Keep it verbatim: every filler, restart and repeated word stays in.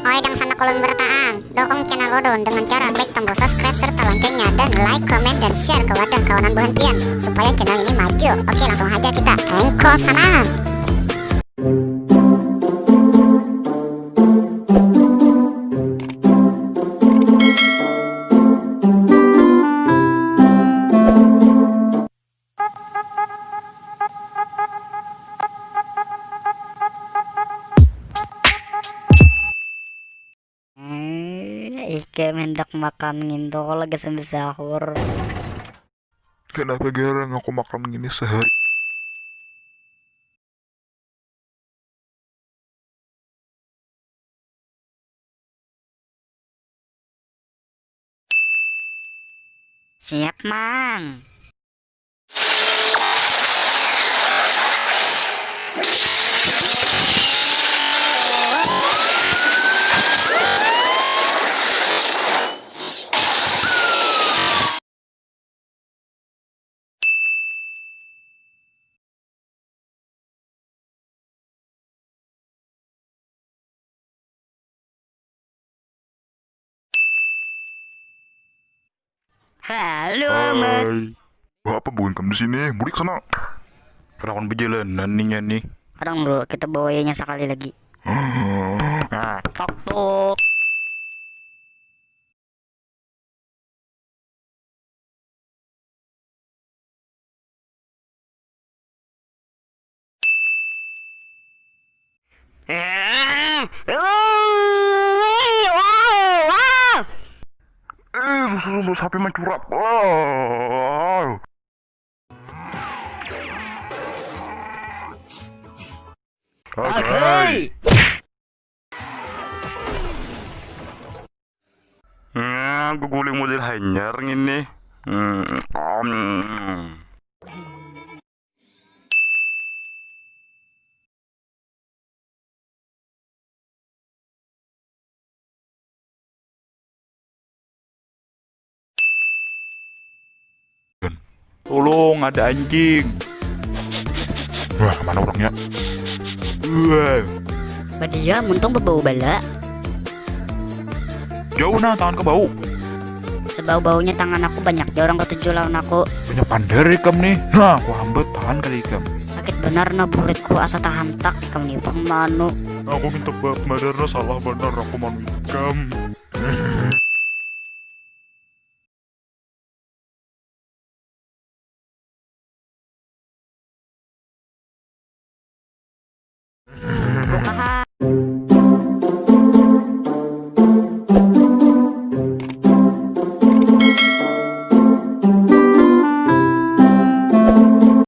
Oi dangsanak ulun barataan, dukung channel ulun dengan cara klik tombol subscribe serta loncengnya dan like, comment, dan share ke wadah kawanan buhan pian supaya channel ini maju. Oke, langsung haja kita engkol sana. Hmm, ikam hendak makan ngintu kalo gasan besahur. Kenapa garang aku makan ngini sehari? Siap, Mang. Halo, Amat. Hai. Wah, apa buhan kamu di sini? Bulik sana. Kada akan bejalanan nih, nya nih. Kadang dulu, kita bawa yanya sekali lagi. Nah, tok, tok. Eh, eh, wah, wah. Eh, susu, susu, sapi mancurat. Wah. Oke. Nah, guguling model hanyar ngini. Hmm, om. Tolong, ada anjing. Wah, mana orangnya? Wah. Badia, muntung bebau bala. Jauh nah, tangan kebau. Sebau-baunya tangan aku, banyak ja orang katuju lawan aku. Banyak pander ikam nih. Nah, aku hambat tahan kali ikam. Sakit benar nah buritku, asa tahantak ikam nih, pang manu. Aku minta maaf banar nah, salah banar aku manu ikam.